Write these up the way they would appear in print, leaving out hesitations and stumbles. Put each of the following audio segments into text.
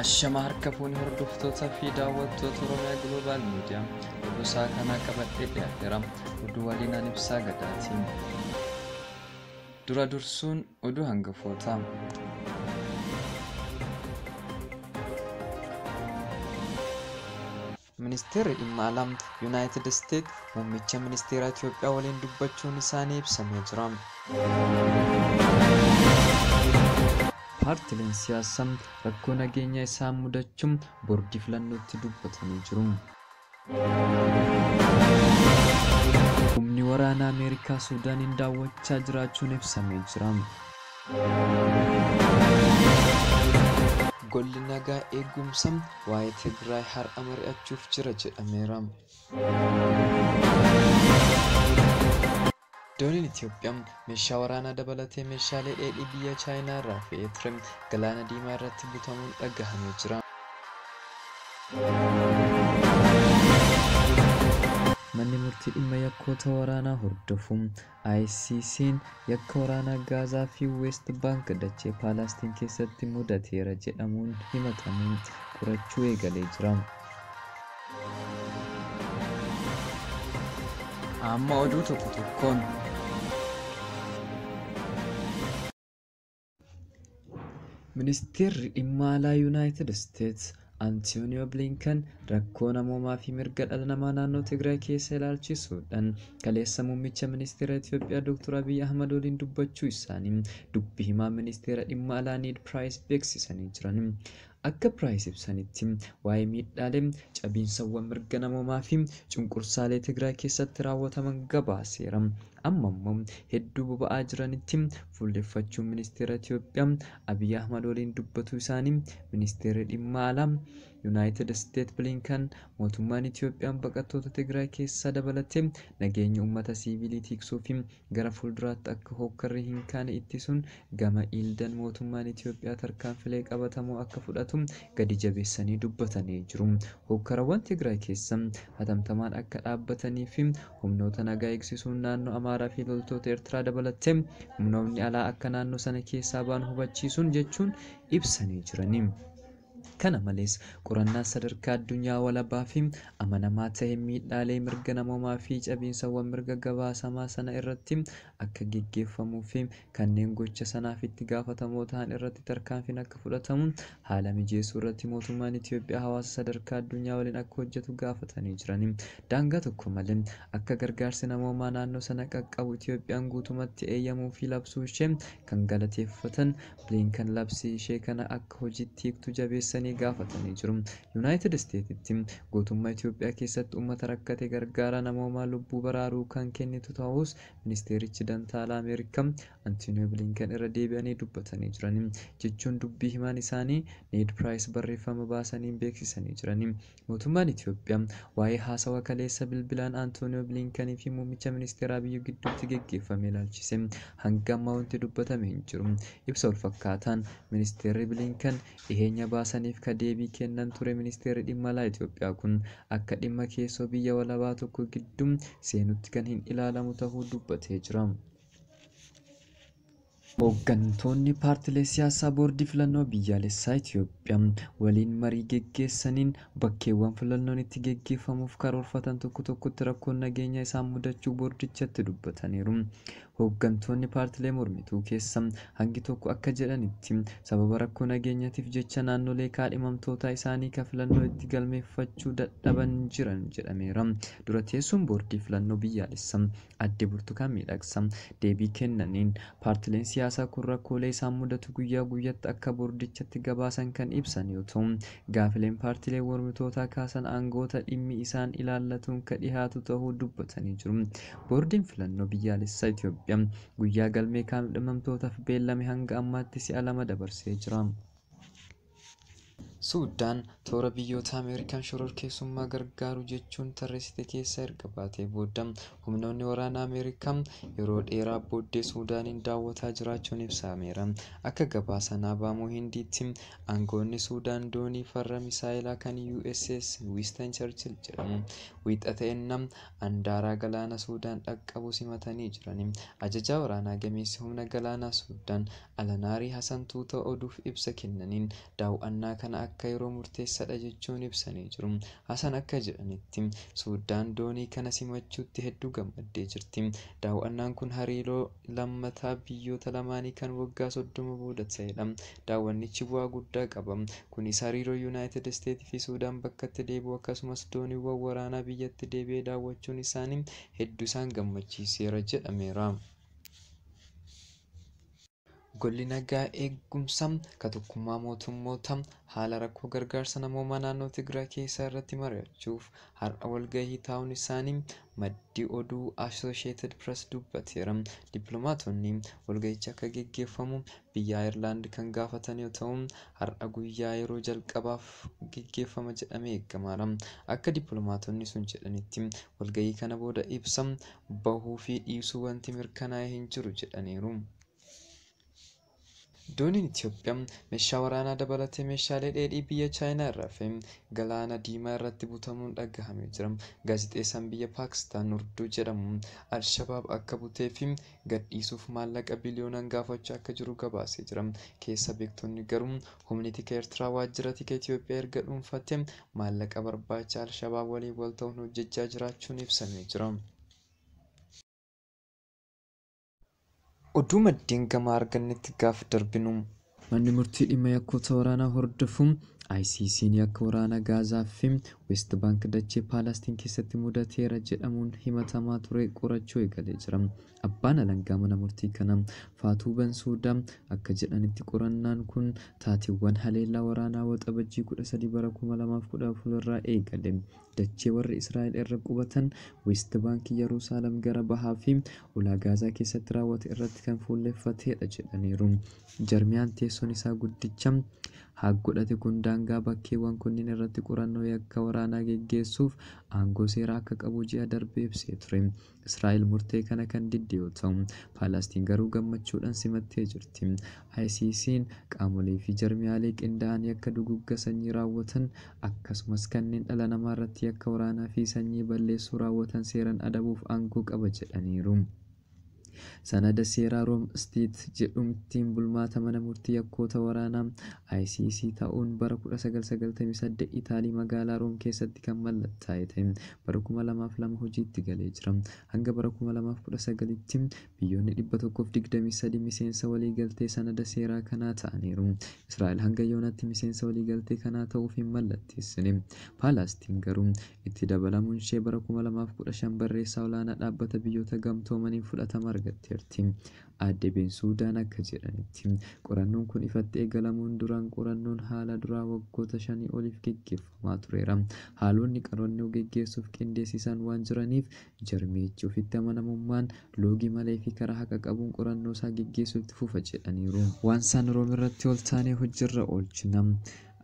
Ashama harka fuunee hordoftoota fi daawwattoota Oromiyaa Global Media oduu isaa kanaa qabadhee dhiyaadheera. Oduu waliin ani Ibsaa Gadaatiin. Dura dursuun oduu hangafoota. Ministeerri dhimma alaa Yuunaayitid Isteet muummicha ministeera Itoophiyaa waliin dubbachuun isaanii ibsamee jira. Paartileen siyaasaa rakkoo nageenya isaan mudachuun boordii filannootti dubbatanii jiru. Humni waraanaa Ameerikaa Suudaaniin daawwachaa jiraachuun ibsamee jira. Golli nagaa eegumsa waa'ee Tigraay har'a mari'achuuf jira jedhameera. Dooniin Itoophiyaa meeshaa waraanaa dabalatee meeshaalee dheedhii biyya Chaayinaa irraa fe'ee ture galaana diimaa irratti butamuun dhagahamee jira. Manni murtii dhimma yakkoota waraanaa hordofu ICC'n yakka waraanaa Gaazaa fi Weest Baank dachee Paalastiin keessatti mudateera jedhamuun himatamuun qorachuu eegalee jira. Amma oduu tokko tokkoon. Ministeerri dhimma alaa Yuunaayitid Isteets Antooniyoo Bilinkan rakkoo namoomaa fi mirga dhala namaa naannoo Tigraay keessa ilaalchisuudhaan kaleessa muummicha ministeera Itoophiyaa Dr. Abiy Ahmad waliin dubbachuu isaanii dubbi himaa ministeera dhimma alaa Need Piraayis beeksisanii jiran. Akka Piraayis ibsanitti waa'ee miidhaalee cabiinsawwan mirga namoomaa fi cunqursaalee Tigraay keessatti raawwataman gabaaseera. Amma immoo hedduu boba'aa jiranitti fuulleffachuun ministeera Itoophiyaa Abiy Ahmad waliin dubbatu isaanii ministeerri dhimma alaa Yuunaayitid Isteet Bilinkan mootummaan Itoophiyaan baqattoota Tigraay keessaa dabalatee nageenya uummata siivilii tiksuu fi gara fuulduraatti akka hokkarri hin kaane ittisuun gama Iildan mootummaan Itoophiyaa tarkaanfilee qabatamoo akka fudhatu gadi jabeessanii dubbatanii jiru. Hokkarawwan Tigraay keessa hatamtamaan akka dhaabbatanii fi humnoota nagaa eegsisuun naannoo Amaaraa fi loltoota Eertiraa dabalatee humnoonni alaa akka naannoo sana keessaa ba'an hubachiisuun jechuun ibsanii jirani. Kana malees qorannaan sadarkaa addunyaa walabaa fi amanamaa ta'e miidhaalee mirga namoomaa fi cabiinsawwan mirga gabaasamaa sana irratti akka geggeeffamuu fi kanneen gocha sanaaf itti gaafatamoo ta'an irratti tarkaanfiin akka fudhatamu haala mijeessuu irratti mootummaan Itoophiyaa hawaasa sadarkaa addunyaa waliin akka hojjetu gaafatanii jiran. Daangaa tokko malee akka gargaarsi namoomaa naannoo sana qaqqabu Itoophiyaan guutumatti eeyyamuu fi labsuu ishee kan galateeffatan Bilinkan labsii ishee kana akka hojiitti hiiktu jabeessanii gaafatanii jiru. Yuunaayitid Isteetitti guutummaa Itoophiyaa keessatti uummata rakkate gargaara namoomaa lubbuu baraaruu kan kennitu ta'us ministeerichi dantaa alaa Ameerikaa Antooniyoo Bilinkan irra deebi'anii dubbatanii jiran jechuun dubbii himaan isaanii Need Piraayis barreeffama baasaniin beeksisanii jiran. Mootummaan Itoophiyaa waa'ee haasawa kaleessa bilbilaan Antooniyoo Bilinkanii fi muummicha ministeeraa Abiy gidduutti geggeeffame ilaalchise hanga ammaa wanti dubbatame hin jiru. Ibsa walfakkaataan ministeerri Bilinkan dhiheenya baasaniif ka deebii kennan ture ministeerri dhimma alaa Itoophiyaa kun akka dhimma keessoo biyya walabaa tokko gidduu seenutti kan hin ilaalamu ta'uu dubbatee jira. Hooggantoonni paartilee siyaasaa boordii filannoo biyyaalessaa Itoophiyaa waliin marii geggeessaniin bakkeewwan filannoon itti geggeeffamuuf karoorfatan tokko tokkotti rakkoon nageenya isaan mudachuu boordichatti dubbataniiru. Hooggantoonni paartilee mormituu keessa hangi tokko akka jedhanitti sababa rakkoo nageenyaatiif jecha naannolee kaadhimamtoota isaanii ka filannoo itti galmeeffachuu dadhaban jiran jedhameera. Dura teessuun boordii filannoo biyyaalessaa Aadde Burtukaan Miidhagsaa deebii kennaniin paartileen siyaasaa kun rakkoolee isaan mudatu guyyaa guyyaatti akka boordichatti gabaasan kan ibsan yoo ta'u, gaafileen paartilee mormitootaa kaasan aangoota dhimmi isaan ilaallatuun ka dhihaatu ta'uu dubbatanii jiru. Boordiin filannoo biyyaalessaa Itoophiyaa guyyaa galmee kaadhimamtootaaf beellame hanga ammaatti si'a lama dabarsee jira. Suudaan toora biyyoota Ameerikaan shororkeessummaa gargaaru jechuun tarreessite keessa erga baatee booda humnoonni waraanaa Ameerikaa yeroo dheeraa booddee Suudaaniin daawwataa jiraachuun ibsameera. Akka gabaasa Naabaamuu Hindiitti aangoonni Suudaan doonii farra misaayilaa kan USS Winston Churchill jedhamu wiixata ennaa andaaraa galaana Suudaan dhaqqabu simatanii jiran. Ajajaa waraanaa gameessi humna galaanaa Suudaan Alanaarii Hasan tuuta oduuf ibsa kennaniin daawwannaa kana akka yeroo murteessaadha jechuun ibsanii jiru. Hasan akka jedhanitti Suudaan doonii kana simachuutti hedduu gammaddee jirti. Daawwannaan kun hariiroo lammataa biyyoota lamaanii kan waggaa 30 booda ta'edha. Daawwannichi bu'aa guddaa qaba. Kunis hariiroo Yuunaayitid Isteetii fi Suudaan bakkatti deebi'u akkasumas dooniiwwan waraanaa biyyatti deebi'ee daawwachuun isaanii hedduu isaan gammachiiseera jedhameera. Golli nagaa eegumsaa ka tokkummaa mootummoota haala rakkoo gargaarsa namoomaa naannoo Tigraay keessaa irratti mari'achuuf har'a walgahii taa'uun isaanii maddi oduu Associated Press dubbateera. Dippiloomaatonni walgahichi akka geggeeffamu biyya Ayirlaand kan gaafatan yoo ta'u, har'a guyyaa yeroo jalqabaaf geggeeffama jedhamee eegamaadha. Akka dippiloomaatonni sun jedhanitti walgahii kana booda ibsa bahuu fi dhiisuu wanti mirkanaa'e hin jiru jedhaniiru. Dooniin Itoophiyaa meeshaa waraanaa dabalatee meeshaalee dheedhii biyya Chaayinaa irraa fe'e galaana diimaa irratti butamuun dhagahamee jira. Gaazexeessaan biyya Paakistaan Urduu jedhamu Alshabaab akka butee fi gadhiisuuf maallaqa biliyoonaan gaafachaa akka jiru gabaasee jira. Keessa beektonni garuu humni tika Eertiraa waajjira tika Itoophiyaa erga dhuunfatee maallaqa barbaacha Alshabaab waliin wal ta'uun hojjechaa jiraachuun ibsamee jira. Oduu maddeen gamaa argannetti gaafa darbinu manni murtii dhimma yakkoota waraanaa hordofuun ICC'n yakka waraanaa Gaazaa fi West Bank dachee Paalastiin keessatti mudateera jedhamuun himatamaa ture qorachuu eegalee jira. Abbaan alangaa mana murtii kanaa Faatuu Bansuudaa akka jedhanitti qorannaan kun taateewwan haleellaa waraanaa waxabajjii 13 bara 2014 irraa eegale dachee warri Israa'el irra qubatan West Bank Yerusaalem gara bahaa fi ulaa Gaazaa keessatti raawwate irratti kan fuulleffatedha jedhaniiru. Jarmiyaan teessoon isaa guddicha haag godhate kun daangaa bakkeewwan kunniin irratti qorannoo yakka waraanaa geggeessuuf aangoo seeraa akka qabu ji'a darbe ibsee ture. Israa'el murtee kana kan didde yoo ta'u, Paalastiin garuu gammachuudhaan simattee jirti. ICC'n qaamolee fi jarmiyaalee qindaa'an yakka duguugga sanyii raawwatan akkasumas kanneen dhala namaa irratti yakka waraanaa fi sanyii balleessuu raawwatan seeraan adabuuf aangoo qaba jedhaniiru. Sanada seeraa Room Isteet jedhumtiin bulmaata mana murtii yakkoota waraanaa ICC ta'uun bara 1998 Itaalii magaalaa Room keessatti kan mallattaa'e ta'e bara 2002 hojiitti galee jira. Hanga bara 2019tti biyyoonni 123 miseensa waliigaltee sanada seeraa kanaa ta'aniiru. Israa'el hanga yoonaatti miseensa waliigaltee kanaa ta'uuf hin mallatteessine. Paalastiin garuu itti dabalamuun ishee bara 2015 barreessaa olaanaa dhaabbata biyyoota gamtoomaniin fudhatama argatteerti. Aadde Beensuudaan akka jedhanitti qorannoon kun ifatti eegalamuun duraan qorannoon haala duraa waggoota 5 oliif geggeeffamaa tureera. Haalonni qorannoo geggeessuuf qindeessisan waan jiraniif jarmichi ofitti amanamummaan loogii malee fi karaa haqa qabuun qorannoo isaa geggeessuu itti fufa jedhaniiru. Waan isaan Room irratti ol taanee hojiirra oolchina.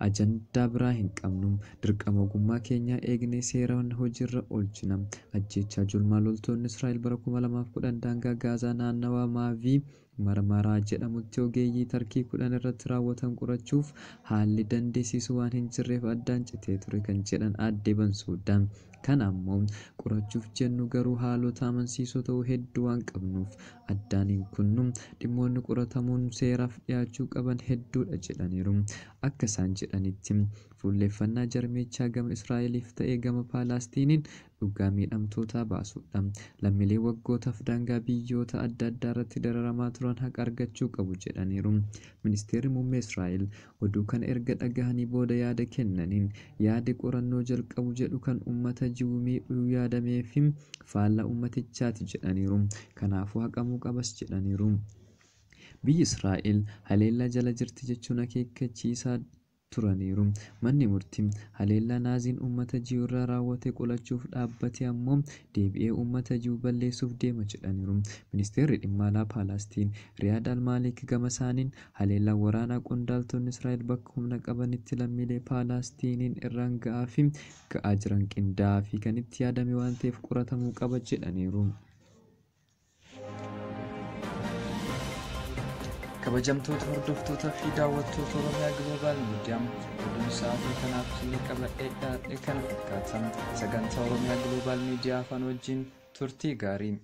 Ajandaa biraa hin qabnu. Dirqama ogummaa keenyaa eegnee seeraan hojiirra oolchina. Ajjeechaa julmaa loltoonni Israa'el bara 2010 daangaa Gaazaa naannawaa Maavii Marmaraa jedhamutti ogeeyyii Tarkii 10 irratti raawwatan qorachuuf haalli dandeessisu waan hin jirreef addaan citee ture kan jedhan Aadde Bansuudaan. Kana ammoo qorachuuf jennu garuu haalota amansiisoo ta'uu hedduu waan qabnuuf addaan hin kunnu dhimmoonni qoratamuun seeraaf dhiyaachuu qaban hedduudha jedhaniiru. Akka isaan jedhanitti fuulleeffannaa jarmichaa gama Israa'eliif ta'ee gama Paalastiiniin dhugaa miidhamtootaa baasuudha. Lammiilee waggootaaf daangaa biyyoota adda addaa irratti dararamaa turan haqa argachuu qabu jedhaniiru. Ministeerri muummee Israa'el oduu kana erga dhagahanii booda yaada kennaniin yaadi qorannoo jalqabu jedhu kan uummata jiru miidhuu yaadamee fi faallaa uummatichaati jedhaniiru. Kanaafuu haqamuu qabas jedhaniiru. Biyyi Israa'el haleellaa jala jirti jechuun akeekkachiisaa turaniiru. Manni murtii haleellaa naaziin uummata jiru irraa raawwate qolachuuf dhaabbate ammoo deebi'ee uummata jiru balleessuuf deema jedhaniiru. Ministeerri dhimma alaa Paalastiin Riyaad Almaalik gama isaaniin haleellaa waraanaa qondaaltonni Israa'el bakka humna qabanitti lammiilee Paalastiiniin irraan ga'aa fi ga'aa jiran qindaa'aa fi kan itti yaadame waan ta'eef qoratamuu qaba jedhaniiru. Kabajamtoota hordoftoota fi daawwattoota Oromiyaa Global Media oduun sa'aatii kanaaf isinii qabadhee dhiyaadhe kana fakkaata. Sagantaa Oromiyaa Global Media afaan wajjin turtii gaarii.